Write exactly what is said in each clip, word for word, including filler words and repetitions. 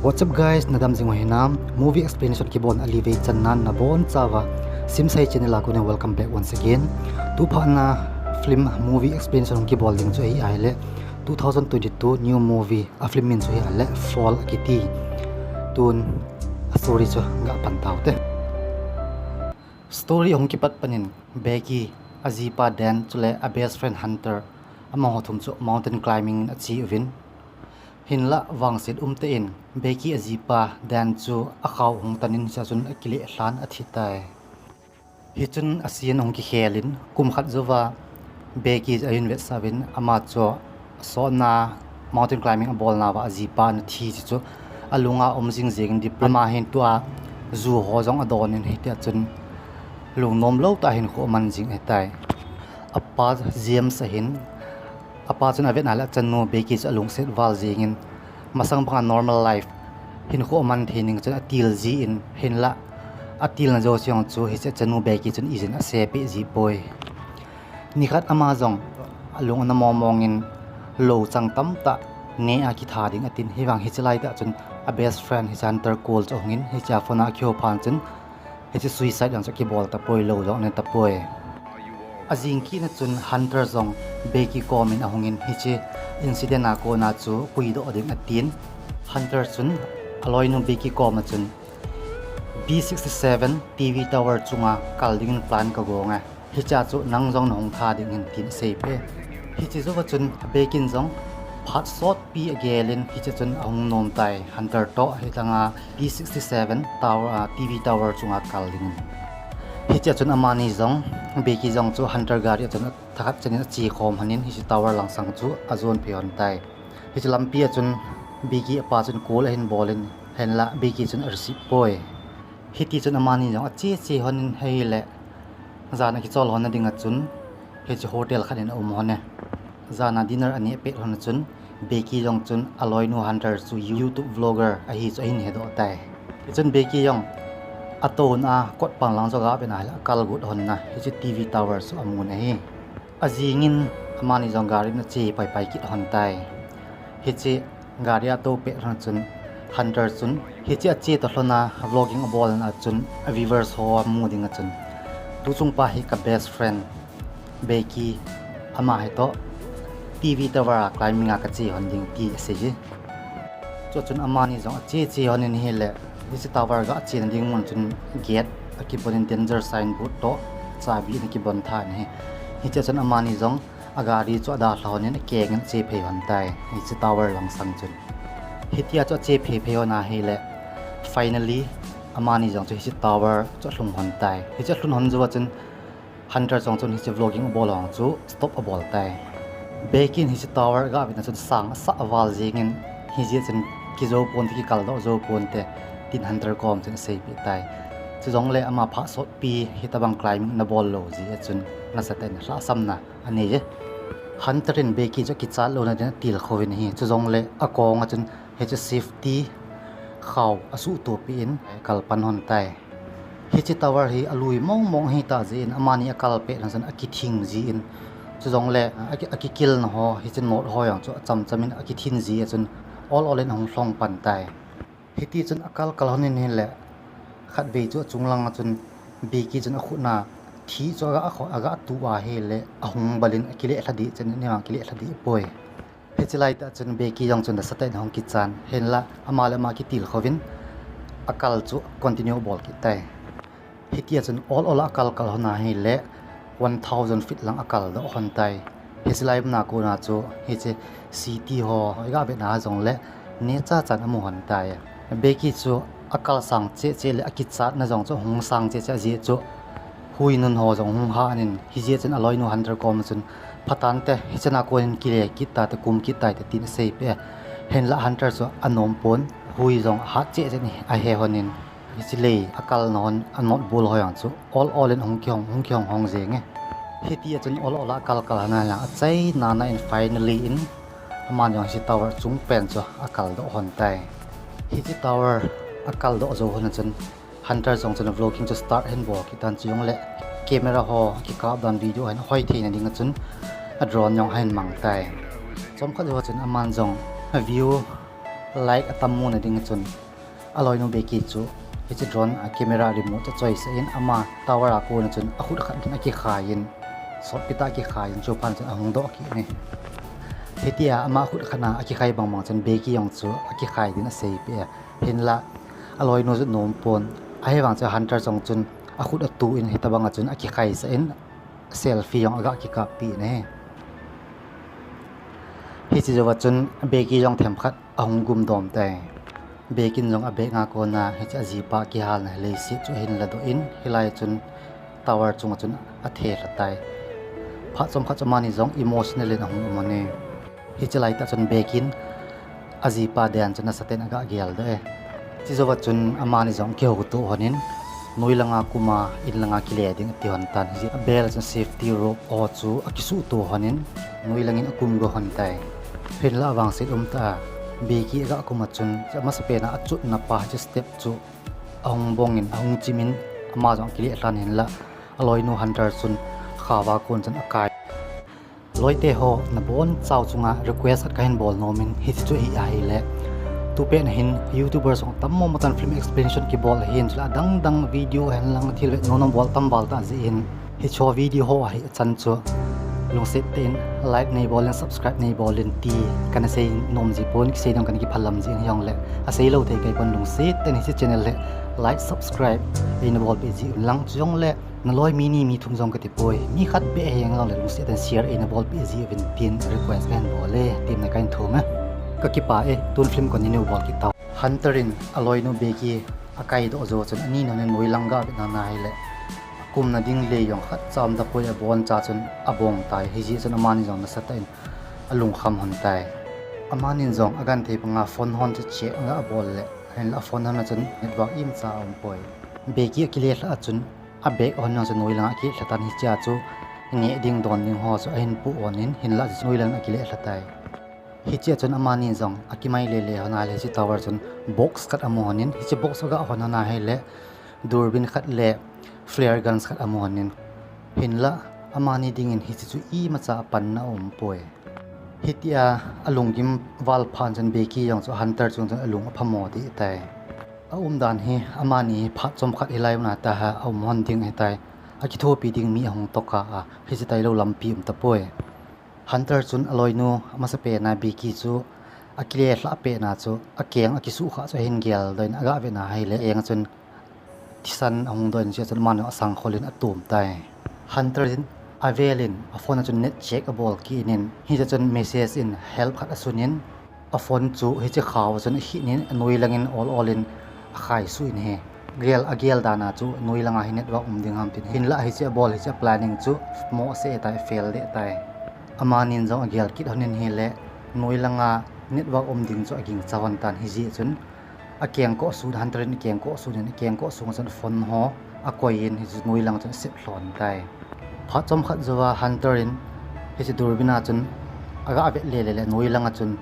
What's up guys, nadam jing u hinam? Movie explanation kibol na ali vei channan nabon chauva Simsai channel a kona welcome back once again. Tuphat na film movie explanation kibol ding chu hi ahile two thousand twenty-two new movie a film min chu hi ahile Fall akiti. Tun a story chu ga pan tau te. Story hung kipat panin Becky, ajipa Dan chule a best friend Hunter, amaho thum chu mountain climbing in ache uvin. Hinlah vangset umtah in Becky ajipa Dan chu akhao hung tanin hichea chun akileh lhan athi tai. Hichun a scene hung kikhel in kum khat jouva Becky chu ahin vetsah uvin ama chu sotna mountain climbing abolna uva ajipa ana thi chu alunga um jing jeng in depression ama hin tua ju ho jong adon in hitia chun lungnom lou tah hinkho aman jing ahitai. Apa James ahin, apa chun avetna le achanu Becky chu alungset val jeng in masang banga normal life hinkho aman thei ning chun atil ji in hinlah atilna jouse jong chu hiche achanu Becky chun ijin asepeh ji poi. Nikhat ama jong alung ana mong mong in lou chang tamtah neh a kitha ding atin, hivang hiche laitah chun a best friend hiche Hunter kol chu ahung in hichea phone a akihou phat chun hiche suicide jong chu akibol tapoi, lou jong ane tapoi. Ajing kit na chun Hunter jong Becky kom in ahung in hiche incident a kona chu puidoh ding atin, Hunter chun aloinu Becky kom a chun B sixty-seven T V tower chunga kal dingin plan kagong e. Hichea chu nang jong nahung tha ding ahi tin aseipeh. Hiche jouva chun Becky in jong phat sotpi agel in hiche chun ahung nom tai Hunter toh hilanga B sixty-seven tower, ah, T V tower chunga kal dingin. Hichea chun amani jong Becky jong chu Hunter gari a chun thakhat chan in ache khom lhon in hiche tower langsang chu ajon phei lhon tai. Hiche lampi a chun Becky apa chun call ahin bol in hinlah Becky chun areceive poi. Hiti chun amani jong ache che lhon in ahile jan akichol lhon na dinga chun hiche hotel khat in aum lhon e. Jan a dinner aneh pet lhon a chun Becky jong chun aloinu Hunter chu YouTube vlogger ahi chu ahin hedoh tai. Hichun Becky jong atouna a kot pang lang chu aga vet na ahile akal got lhon na hiche T V tower chu amun ahi. Ajing in amani jong gari in ache paipai kit lhon tai. Hiche gari a atou pet lhon chun Hunter chun hiche ache toh lhon a vlogging abol na chun a viewers ho amu dinga chun, tuchung pa hi ka best friend Becky, ama hitoh T V tower a climbing a kache lhon ding ti asei ji. Chua chun amani jong ache che lhon in ahile hiche tower ga chena ding mun chun gate akibon in danger signboard toh chabi in akibon tha in ahi. Hichea chun amani jong agari chu adalha lhon in akeng in ache phei lhon tai hiche tower langsang chun. Hitia chu ache phei phei lhon ahile finally amani jong chu hiche tower chu alhung lhon tai. Hiche alhun lhon jouva chun Hunter jong chun hiche vlogging abol ho chu stop abol tai. Becky in hiche tower aga vet na chun sang asah val jeng in hijeh chun kijou ponte, kikaldoh jou ponte tin Hunter kom chun aseipeh tai. Chujongle ama phat sotpi hitobang climbing ana bol lou jeh a chun nasatah in lhahsamna anei e. Hunter in Becky chu akichat louna din atilkhou in ahi, chujongle akong a chun hiche safety khao asuhtoh peh in kalpan lhon tai. Hiche tower hi alui mong mong ahitah jeh in amani akal pet lhon chun akithing ji in, chujongle aki, akikilna ho hiche not ho jong chu achamcham in akithin ji a chun ol ol in ahung lhong pan tai. Hiti chun akal kal lhon in ahile khatvei chu achung langa chun Becky chun akhut na thih chu aga, aga tuh ahile ahung bal in akileh lha deh chen in ahivang kileh lha deh poi. Hiche laitah chun Becky jong chun nasatah in ahung kichan, hinlah ama le ama akitilkhou vin akal chu continue abol kit tai. Hitia chun ol ol a akal kal lhon ahile one thousand feet lang akaldoh lhon tai. Hiche lai muna kona chu hiche city ho iga vetna jongle neocha chan amu lhon tai. Becky chu akal sang cheh cheh le akichatna jong chu hung sang cheh cheh ajeh chu hui nun ho jong hung hah in, hijeh chun aloinu Hunter kom a chun, phatante hichena konin kile kit tate, kum kit tate tin aseipeh e. Hinlah Hunter chu anom pon, hui jong ahat cheh cheh in ahe lhon in, hiche lei akalna lhon a not bol ho jong chu ol ol in hung kihong, hung kihong hong jeng e. Hitia chun ol ol a akal kal lhon a lang achaina in finally in aman jong hiche tower chung pen chu akaldoh lhon tai. Hiche tower akaldoh jou lhon a chun Hunter jong chun vlogging chu start ahin bol kit tan, chujongle camera ho kikap dan video ahin hoi theina dinga chun a drone jong ahin mang tai. Chomkhat jouva chun aman jong a view Like atam muna ding chun, aloinu Becky chu hiche drone a camera remote chu achoisah in, ama tower a kona chun akhut khat in akikhai in, sotpi tah akikhai in, chuphat chun ahung doh kit e. Hitia ama khut khat a akikhai bang bang chun Becky jong chu akikhai din aseipeh e. Hinlah aloinu chu nom pon, ahivang chu Hunter jong chun akhut atu in hitabang a chun akikhaisah in, selfie jong aga kikappi e. Hiche jouva chun Becky jong themkhat ahung gumdom tai. Becky in jong abag a kona hiche ajipa kihalna leiset chu ahin ladoh in, hilai chun tower chunga chun athelha tai. Phat chomkhat chu amani jong emotional in ahung um e. Hiche laitah chun Becky in ajipa dan chu nasatah in aga geldoh e. Hiche jouva chun amani jong kihouto lhonin, noi langa kuma in langa kile ding ati lhon tan. Hiche abel chun safety rope ho chu akisuhto lhonin, noi langin akum go lhon tai. Hinlah avangset umtah a Becky aga kuma chun, amasapena achotna pa hiche step chu ahung bongin, ahung chimin, ama jong akile lhan hinlah aloinu Hunter chun khaova kon chun akai. Loite ho, nabonchau chunga request khat kahin bol nomin, hiche chu hi ahile, tupet na hin YouTuber jong tammo matan film explanation kibol ahin, chule adang dang video henlang thil ve nom nom bol tam val tah jeh in, hiche video ho ahi achan chu lungset tah in like neibolin, subscribe neibolin ti kana sei nom jipon, kisei nom kana kiphalam jeh in, hijongle aseilou thei kaipon, lungset tah in hiche channel hi like, subscribe eina bolpeh jiuvin lang, chujongle naloi mi ni mi thum jong katipoi, mi khat beh hijongle lungset tah in share eina bolpeh jiuvin tin request kahin bol e, temna kahin thum e. Kakipah e, tun film continue bol kit tau. Hunter in aloinu Becky akaidoh jou chun ani nungin noi lang aga vet na ahile, akumna ding lei jong khatcha umtapoi, aboncha chun abong tai, hijeh chun amani jong nasatah in alungkham lhon tai. Amanin jong agenthei banga phone hon chu check aga bol le, hinlah aphone hon a chun network imacha aumpoi. Becky akile lhah a chun abag hon jong chu noi langa akile lhatan, hichea chu neh ding don ding ho chu ahin poh lhonin, hinlah chu noi langin akile lhatai. Hichea chun amani jong akimai lele lhon ahile hiche tower chun box khat amu lhonin, hiche box aga hon lhon ahile durbin khat le flare guns khat amu lhonin, hinlah amani dingin hiche chu imacha apanna aumpoi. Hitia alunggim val phat chun Becky jong chu Hunter chung chun alung aphamo deh tai. Aumdan hi amani phat chomkhat hilai muna tah a aum lhon ding ahitai. Akithopi ding mi ahung tokah a, hiche tailou lampi umtapoi. Hunter chun aloinu amasapena Becky chu akile lhah petna chu akeng akisuhkhah chu ahin geldoh in, aga vetna ahile akeng a chun thisan ahung doh in, hichea chun amani asangkhol in atom tai. Hunter in avelin aphone a chun net check abol kit in, hichea chun message in help khat asunin, aphone chu hiche khao a chun akhitnin, anoi langin ol ol in akhaisuh in ahi. Gel, agel dan a chu noi langa hi network um ding ham tin, hinlah hiche abol, hiche planning chu mohseh tai, fail deh tai. Amanin jong agel kit lhonin ahile, noi langa network um ding chu agingcha lhon tan, hijeh chun akengkoh sun, Hunter in akengkoh sunin, akengkoh sunga chun phone ho akoiyin, hiche noi langa chun asep lhon tai. Phat chomkhat jouva Hunter in hiche durbin a chun aga vet lele le noi langa chun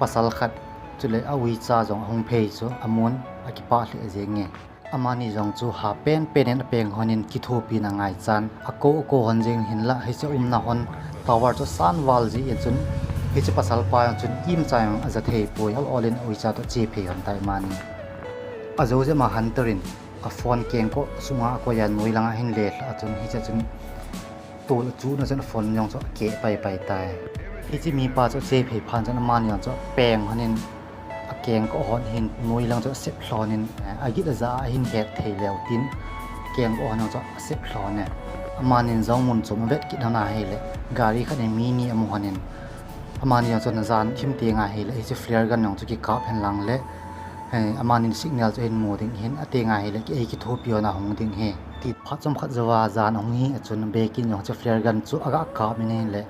pasal khat chule a uicha jong ahung phei chu amun, akipah lheh jenge. Amani jong chu ha penpen in apeng lhonin kithopina ngaichan akou akou lhon jeng, hinlah hiche umna lhon tower chu asan val jeh in chun hiche pasalpa jong chun imacha jong aja theipoi, ol ol in a uicha toh ache phei lhon tai amani. Ajou jeh ma Hunter in aphone kengkoh sunga akoiya noi langa ahin le lhah a chun hichea chun tol achuhna chun aphone jong chu akeh paipai tai. Hiche mipa chu ache phei phat chun amani jong chu apeng lhonin akengkoh lhon ahin, noi lang chu asep lhonin, eh, agit aja a ahin het thei leu tin kengkoh lhon jong chu asep lhon e. Amanin jong mun chom avet kit lhon ahile, gari khat in mi ni amu lhonin, amani jong chun ajan thim teng ahile hiche flare gun jong chu kikap henlang le, eh, amanin signal chu ahin mu ding ahin, ateng ahile ki, ei kithopi lhon a hung ding ahi ti. Phat chomkhat jouva jan ahung hi a chun Becky in jong hiche flare gun chu aga kap in ahile,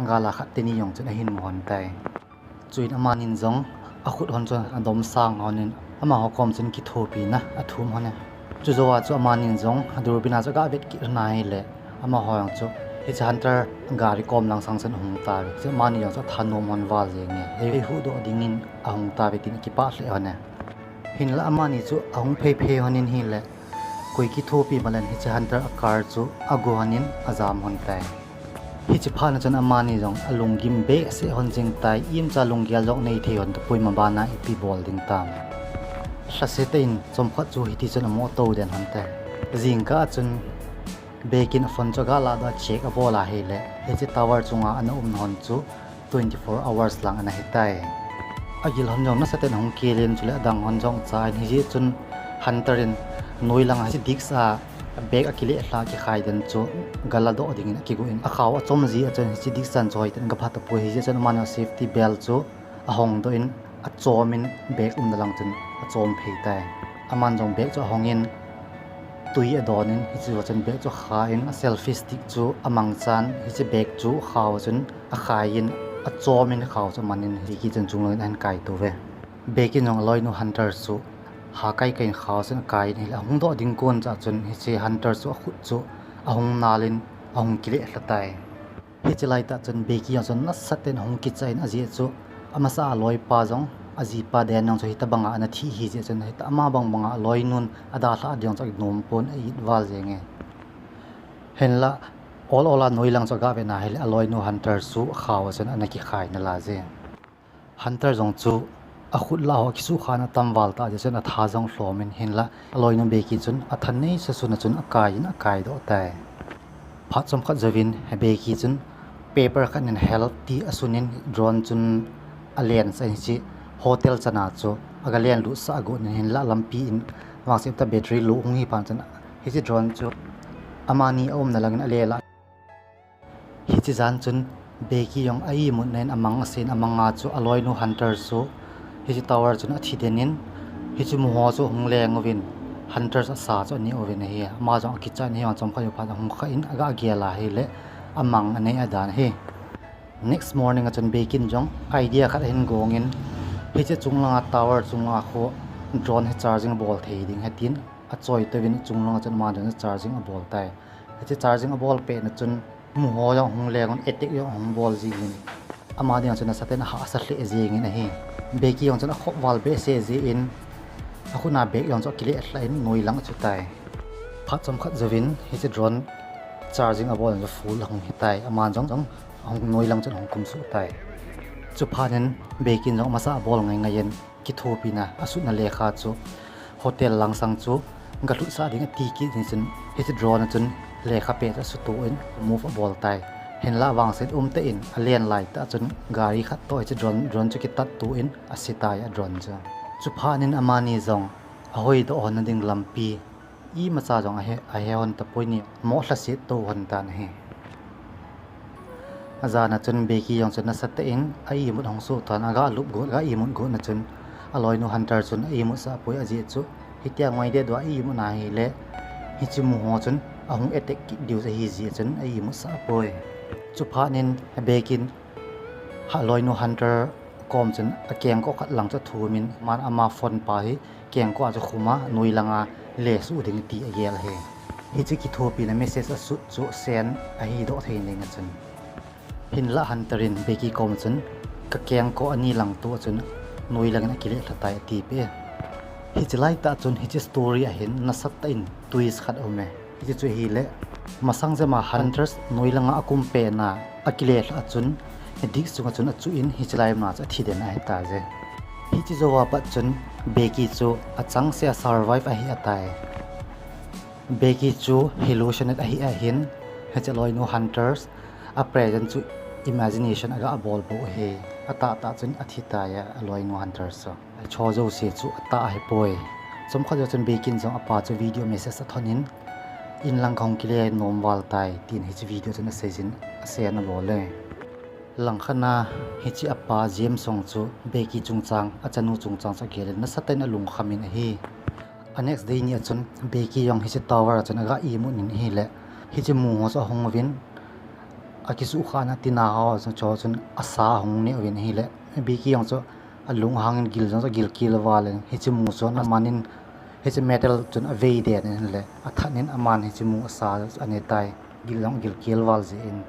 gal a khat teni jong chun ahin mu lhon tai. Chuin amanin jong akhut lhon chu adomsang lhonin, amaho kom chun kithopina athum lhon e. Chujouva chu amanin jong durbin a chu aga vet kit lhon ahile, amaho jong chu hiche Hunter gari kom lang sang chun ahung tauve. Hiche amani jong chu athanom lhon val jenge, eihuhdoh dingin ahung tauve tin akipah lheh lhon e. Hinlah amani chu ahung phei phei lhonin ahile, koi kithopi malen hiche Hunter a car chu ago lhonin ajam lhon tai. Hiche phat na chun amani jong alunggim behseh hon jing tai, imacha lunggel jong nei thei hon tapoi, mabana ipi bol ding tam. Lhase tah in chomkhat chu hiti chun amo to den hon tai. Jingkah a chun Becky in a phone chu aga ladoh a check abol a ahile, hiche tower chunga ana umna hon chu twenty four hours lang ana hitai. Agil hon jong nasatah in ahung kel in, chule adang hon jong acha in, hijeh chun Hunter in noi langa hiche disc a bag akile lha kikhai den chu galadoh dingin akigo in, akhao achom jeh a chun hiche disc chan chu hoitah in gapha tapoi, hijeh chun amani safety belt chu ahongdoh in, achom in bag umna lang chun achom phei tai. Aman jong bag chu ahong in, tui adon in, hiche a chun bag chu akha in, a selfie stick chu amangchan, hiche bag chu khao a chun akhai in, achom in khao chu aman in, Becky chun chunglangin ahin kaito uve. Becky in jong aloinu Hunter chu ha kaikai in khao chun akai in, ahile ahung doh ding kon cha chun hiche Hunter chu akhut chu ahung nal in, ahung kile lha tai. Hiche laitah chun Becky jong chun nasatah in ahung kicha in, ajeh chu amasa aloipa jong, ajipa Dan jong chu hitobanga ana thi hijeh chun, hita ama bangbanga aloinun adalhah ding jong chu anom pon, a-it val jenge. Hinla ol ol a noi lang chu aga vetna ahile aloinu Hunter chu khao a chun ana kikhai nalai je. Hunter jong chu akhut lah ho akisuhkhahna atam val tah jeh chun atha jong alhom in, hinla aloinu Becky chun atha neisa sun a chun akai in akaidoh tai. Phat chomkhat jouvin Becky chun paper khat in help ti asun in, drone chun alensah in, hiche hotel chana chu aga lenlutsah got in, hinla lampi in vangset a battery low hung hi phat chun hiche drone chu amani aumna langin ale lah. Hiche jan chun Becky jong a-imutna in amang ase in, amanga chu aloinu Hunter chu hiche tower chun athi den in, hiche muho chu ahung leng uvin, Hunter asa chu aneh uvin ahi. Ama jong akicha in, hijong chomkhat jou phat ahung kha in aga gel a ahile amang anei adan ahi. Next morning a chun Becky in jong idea khat ahin gong in, hiche chunglanga tower chunga khu drone hi charging abol thei ding ahi tin, achoi touvin chunglanga chun ama drone charging abol tai. Hiche charging abol petna chun muho jong ahung leng un, attack jong ahung bol jingin, ama dinga chun nasatah in ahahsa lheh jengin ahi. Becky jong chun akhop val behseh jeh in, akhut a bag jong chu akile lhah in noi lang achu tai. Phat chomkhat jouvin hiche drone charging abol chu full ahung hitai, ama jong jong ahung noi lang chun ahung kumsuh tai. Chuphat in Becky in jong amasa abol ngai ngai in, kithopina asutna lekha chu hotel langsang chu galhutsah ding ati kit jeh chun, hiche drone a chun lekha pet chu asuto in move abol tai. Hinla vangset umtah in alen laitah chun gari khat toh hiche drone, drone chu kitatto in ase tai a drone chu. Chuphat in amani jong ahoidoh hon na ding lampi imacha jong ahe, ahe hon tapoi, ni mo lhaset to hon tan ahi. Ajana chun Becky jong chun nasatah in a-imut ahung soh tan, aga lup got, aga imut got na chun aloinu Hunter chun a-imutsah poi, ajeh chu hitia ngoi deh dua a-imut na ahile hiche muho chun ahung attack kit diu ahi jeh chun a-imutsah poi. Chuphat in Becky in aloinu Hunter kom chun akengkoh khat lang chu athumin, aman ama phone pa hi kengkoh a chu khum a, noi langa lesuh ding ti agel ahi. Hiche kithopina message asut chu send ahidoh thei ding a chun. Hinlah Hunter in Becky kom a chun, kakengkoh ani lang toh a chun noi langin akile lha tai atipeh e. Hiche laitah chun hiche story a hin nasatah in twist khat aume. Hiche chu ahile, masang jema Hunters noi langa akum petna akile lhah a chun, disc chunga chun achuh in hiche lai muna chu athi den ahitaje. Hiche jouva pat chun Becky chu achangseh a survive ahi ahitai. Becky chu hallucinate ahi ahin, hiche aloinu Hunters a present chu imagination aga bolbou ahi. Atahtah chun athitai aloinu Hunters chu. Acho jouse chu atah ahipoi. Chomkhat jou chun Becky in jong apa chu video message athon in, inlang kahung kile nom val tai, tin hiche video chun aseijin, asend abol e. Langkhat na hiche apa James jong chu Becky chungchang, achanu chungchang chu agelin nasatah in alungkhamin ahi. A next day ni a chun Becky jong hiche tower a chun aga imut in ahile, hiche muho chu ahung uvin, akisuhkhahna tina ho chu, chu chun asa ahung neh uvin ahile, Becky jong chu alunghangin gil jong chu agilkel val in, hiche mu chu amanin hiche metal chun avei den in ahile, athat in aman hiche mu asa chu anetai, gil jong agilkel val jeh in.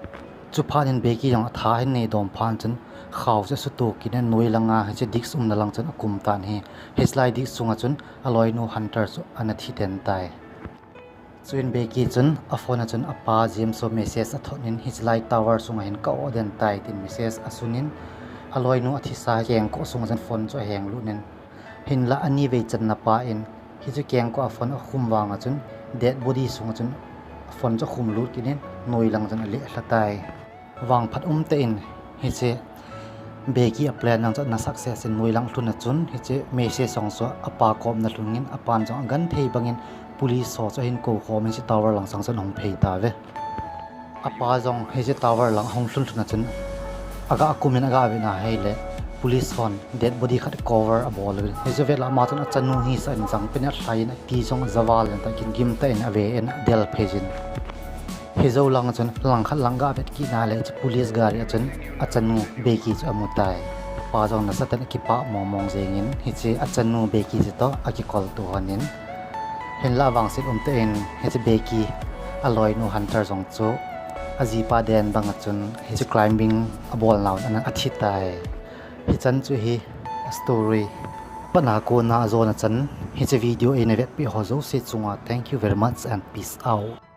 Chuphat in Becky jong atha ahin nei dom phat chun khao chu asuto kit in noi langa hiche disc umna lang chun akum tan ahi. Hiche lai disc chunga chun aloinu Hunter chu ana thi den tai. Chuin Becky chun a phone a chun apa James chu message a thot in, hiche lai tower sunga hin ka o den tai tin message a sun in, a loinu a thisa kengkoh sunga chun phone chu a heng lut in, hinlah ani vei channa pa in hiche kengkoh a phone a khum vanga chun dead body sunga chun phone chu a khum lut kit in, noi lang chun a leh lha tai. Vangphat umtah in hiche Becky a plan jong chu ana success in, noi lang lhun a chun hiche message jong chu apa kom ana lhung in, apan jong a genthei bangin police ho chu ahin kou khom in, hiche tower lang sang chun ahung phei tauve. Apa jong hiche tower lang ahung lhun lhun a chun aga kum in aga vet na ahile police hon dead body khat cover abol uvin, hiche vel a ama chun achanu hisah in jangpen in alhai in, ati jong javal in tah in gimtah in ave in adel phei jin. Hijou lang chun langkhat lang ga vet kit na le, hiche police gari a chun achanu Becky chu amu tai. Pa jong nasatah in akipah mongmong jeng in, hiche achanu Becky chu toh akikol to hon in, hinlah vangset umtah in hiche Becky a loinu Hunter jong chu ajipa den banga chun hiche climbing abol nau in athi tai. Hichan chu hi a story. Patna kona ajona chan, hiche video eina vetpeh ho jouse chunga thank you very much and peace out.